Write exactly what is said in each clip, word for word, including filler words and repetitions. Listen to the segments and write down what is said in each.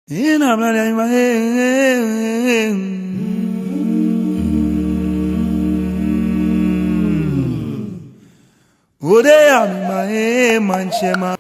Ina mla ya ima, eh, eh, eh. Ode ya mi ma, eh, mantsɛ ma.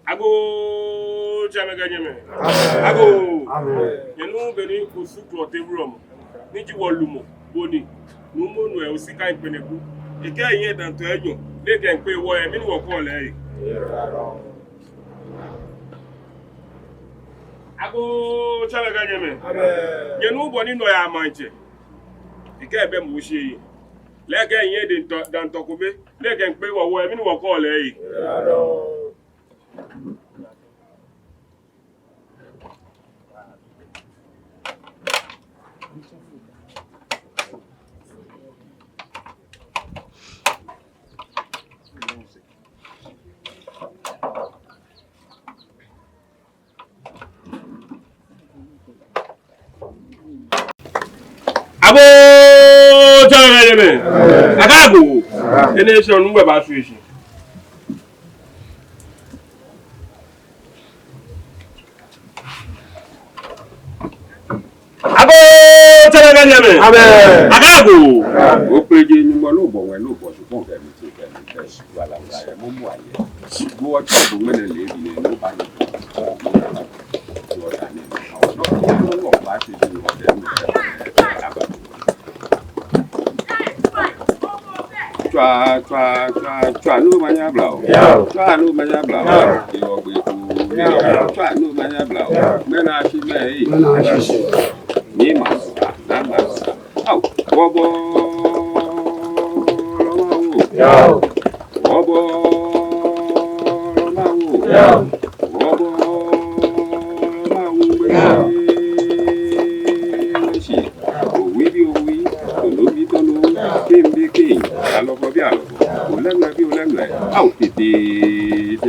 Agoo, tsɛmɛi kɛ nyɛmɛi. Agoo. Nyɛnu beni Osu Klɔte wulɔmɔ, ni ji wɔlumɔ, bɔ ni, Nuumo Nɔyaa Osika Kpeneku, ekɛɛ ehiɛ dantɔ enyɔ, ni ekɛmiikpee wɔ lɛ, mɛni wɔkɛɔ lɛ? Agoo, tsɛmɛi kɛ nyɛmɛi. Nyɛnu bɔ ni Nɔyaa Maŋtsɛ, ekɛɛ ebɛ mɔ shi ehiɛ. Lɛ ekɛɛ ehiɛ dantɔ, dantɔ kome, ni ekɛmiikpee wɔ lɛ, mɛni wɔkɛɔ lɛ? Agoo, tsɛmɛi kɛ nyɛmɛi. Akɛ agoo. Enɛ sɛɛ nuu bɛ ba su eshi. Agoo, tsɛmɛi kɛ nyɛmɛi. Amɛɛ. Akɛ agoo. Okplejeŋ Nyɔŋmɔ lɛ obɔ ŋwɛi lɛ obɔ shikpɔŋ kɛ mli tso kɛ mli kɛ shikpɔŋ lɛ obɔ yɛ mɔmɔ ayɛ. Bo otsɔ bo ŋmɛnɛ leebi nɛɛ ni oba ni. Tswa, tswa, tswa, tswa, ni omanye aba oo. Yao. Tswa, ni omanye aba oo. Yao. Yao, gbe ko. Yao. Tswa, ni omanye aba oo. Yao. Mɛni ashi mɛɛ? Mɛni ashi. Ni ma sa, na ma sa. Ao, wɔbɔ lɔ ma wo. Yao. Wɔbɔ lɔ ma wo. Yao.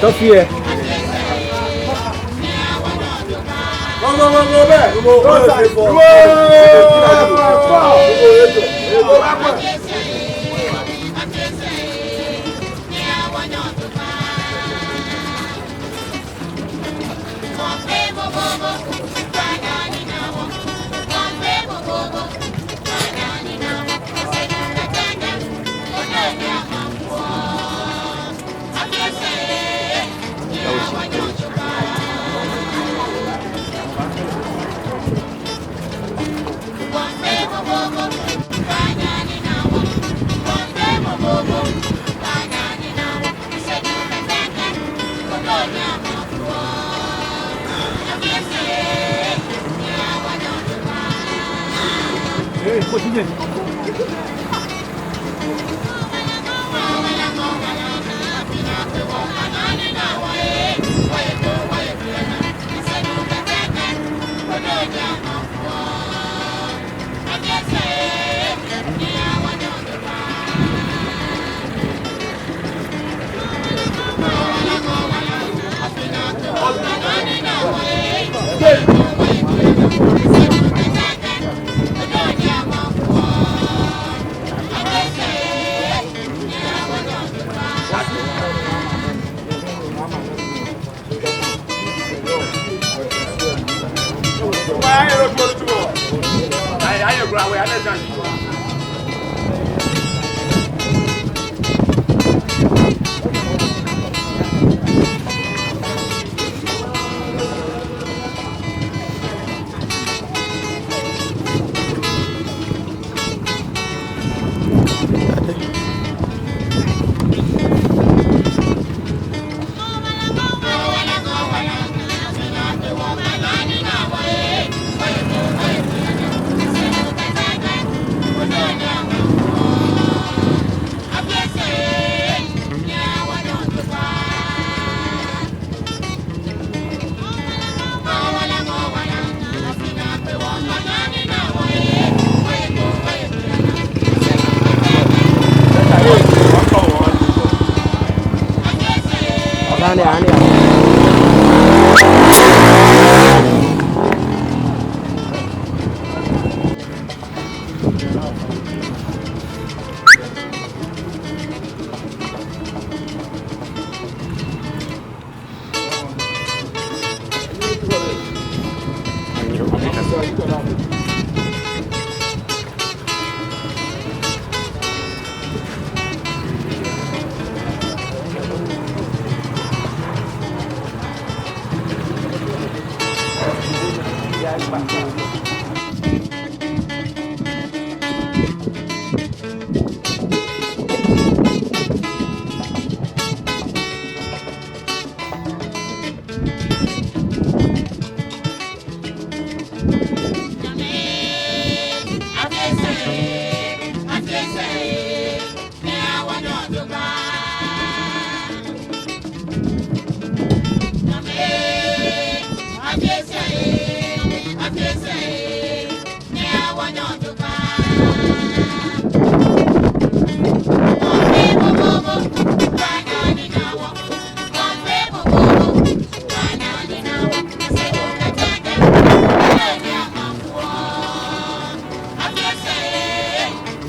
Tɔfi yɛ.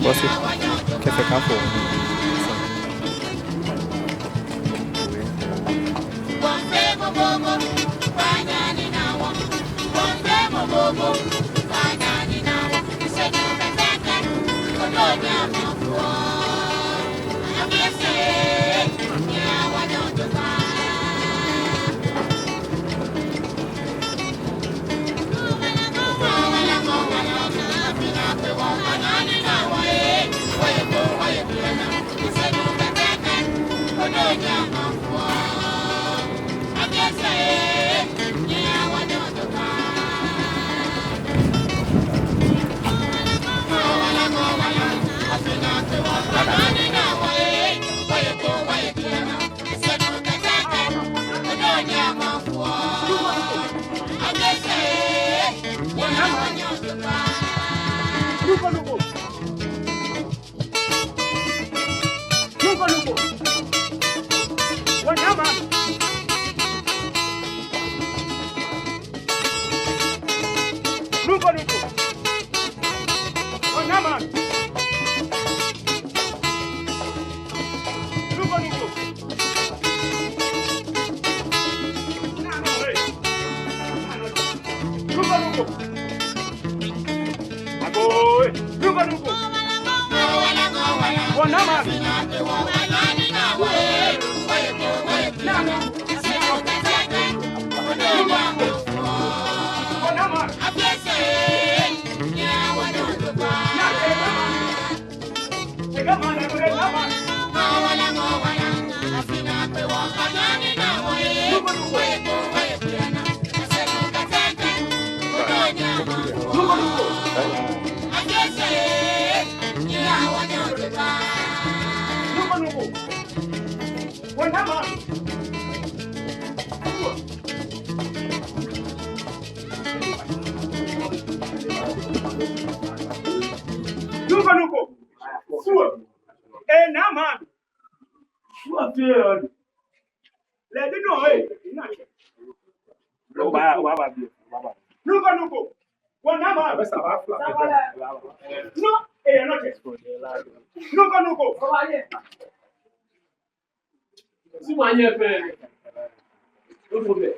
Boss, kɛfee ka fo. Nunko, nunko. Wanama. Nunko, nunko. Wanama. Nunko, nunko. Nunko, nunko. Agoo, nunko, nunko. Wanama. Nunko, nunko. Sure. Eh, Naaman. Sure, sure. Let me know, eh. Wa, wa, wa, wa. Nunko, nunko. Wanama. No, eh, not yet. Nunko, nunko. Sumɔ nyɛ fɛɛ. Nunko bɛ.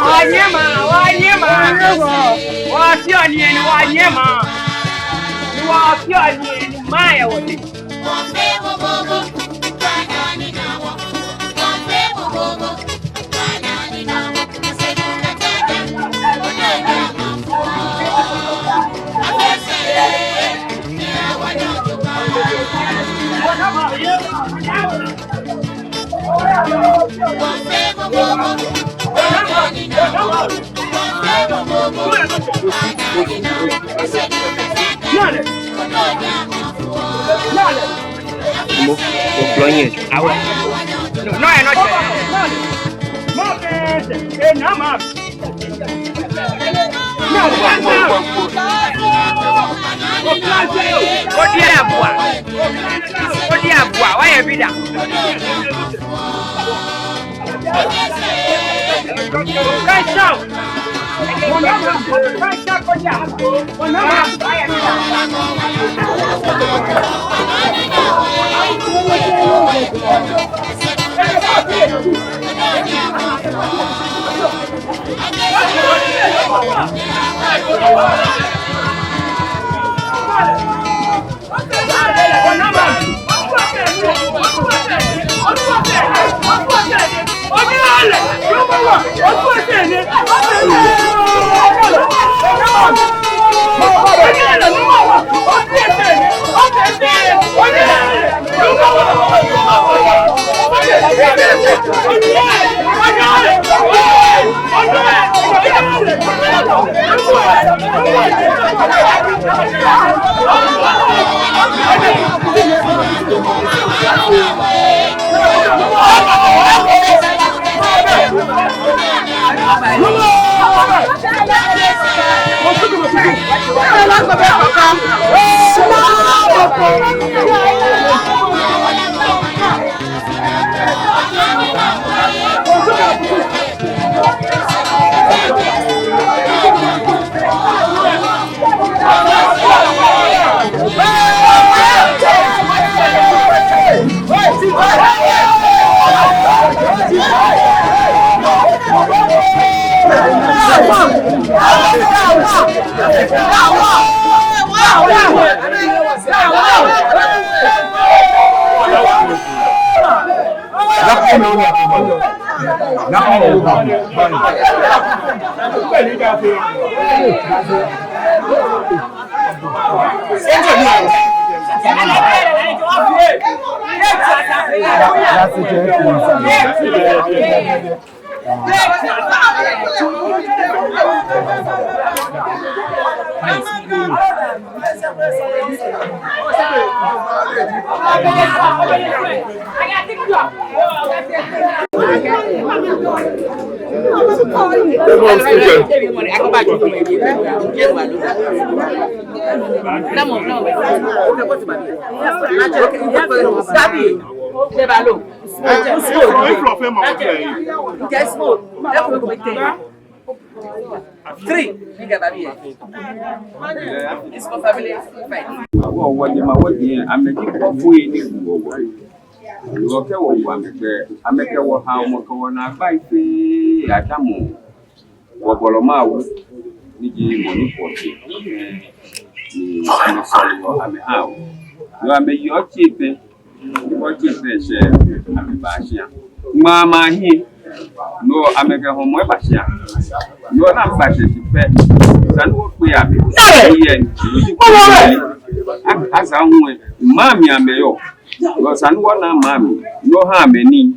Wanyɛma, wanyɛma. Wafeɔ nii ni wanyɛma. Wafeɔ nii ni mayɛ wɔ. Mo, o blɔ nyɛ. Awɛ. No, no, no. Odi abua. Odi abua. Wɔyɛ bi da. It's from, it's from Fema, okay. Guess what? Three. It's for family fight. Wɔ, wɔnyɛmimɛi, wɔnyɛ, amɛji kɔfoi ni wɔwo. Wɔkɛ wɔwo amɛ gbɛ, amɛkɛ wɔ ha, amɛkɛ wɔnaagbai fɛɛ yadamɔ wɔbɔlɔ Mawu, ni ji mɔ ni kpɔ shi, ni amɛsɔleɔ amɛhaa wɔ. Yoo, amɛyeɔ tsɛ pɛ, ni wɔtsɛ pɛ shɛ, amɛbaa shia. Ŋmaa ma hiɛ, no amɛkɛ hɔmɔ eba shia. No ni amɛba shɛ shi pɛ, esa ni wɔkpee amɛ. Yɛ, a, aza ŋwɛ, maŋ mli amɛyɔɔ. No esa ni wɔna maŋ mli, ni wɔha amɛ nii.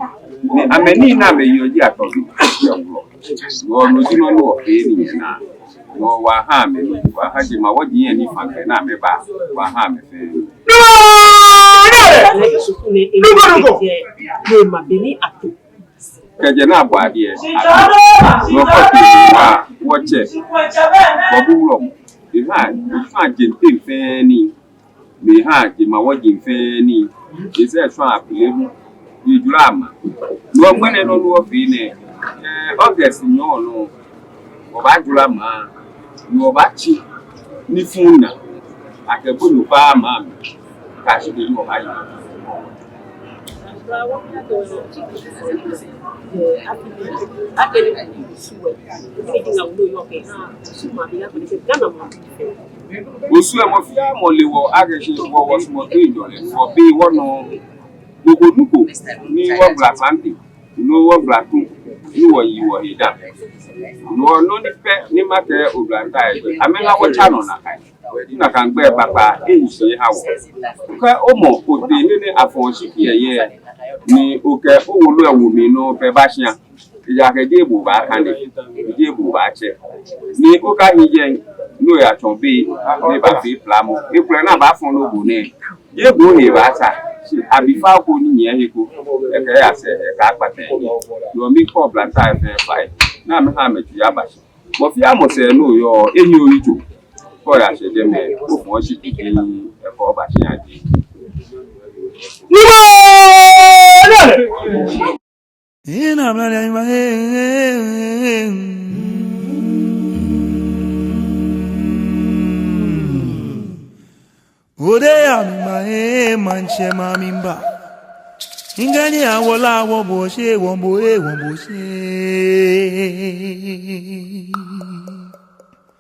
Ni amɛ nii ni amɛyeɔ ji atɔbi. Yoo, no ji nɔ ni wɔfee ni nyɛna. No wɔha amɛ nii, wɔha jemawɔji lɛ ni fã kɛ ni amɛba, wɔha amɛ fɛɛ. Kɛjɛ ni abɔ adiɛ, no kɔ ti wa wɔtsɛ, bɔbu wulɔmɔ. Eha, eha jɛmɛ fɛɛ nii. Amɛha jemawɔji fɛɛ nii. Esa sɔ apele hu. Ejura maŋ. No ŋmɛnɛ nɔ ni wɔfee nɛ. Ɛɛ, August nyɔɔŋ nɔ, wɔbaajura maŋ. Ni wɔbaatsi nifuu naa. Akɛ bo ni oba maŋ mli, kɛyashi be ni wɔbaayi. Osu lɛ, mɔ fɛɛ mɔ le wɔ akɛ shi wɔ, wɔsumɔɔ toiŋjɔlɛ, wɔbe wɔnɔ. Mɔ ko mɔ ko ni wɔgbala fã tɛ, ni wɔgbala tu, ni wɔyi wɔhe dã. No nɔ ni pɛ ni makɛɛ oblantai lɛ, amɛha wɔtsa nɔ nakai. Nakai gbɛ kpakpa ehi shi eha wɔ. Kɛ omɔ otee nɛɛ ni afɔ̃ɔ shi kɛ yɛ, ni okɛ owolo lɛ wo mli nɔ pɛ ba shia. Ejaakɛ jeee bo obaakane, jeee bo obaatsɛ. Ni okahi jɛi, ni oyatsɔ bei ni baafee plamɔ. Ekolɛ ni abaafɔ̃ nɔ bo nɛɛ, jeee bo ohe baatsa. Shi abifao ko ni nyiɛ he ko, ekɛ eyasɛɛ, ekɛ akpata ehe. No mikɔ oblantai lɛ fɛɛ fai, ni amɛha amɛtsui aba shi. Mɔ fɛɛ mɔ sɛɛ ni oyɔɔ, ehi oyitso. Kɛ oyashɛ jɛmɛ, ofɔ̃ɔ shi kɛkɛ, ekɛ oba shia ji. Ode ya mi ma, eh, maŋtsɛ ma mi mba. Ngani awola wo bo she, wo bo, eh, wo bo she.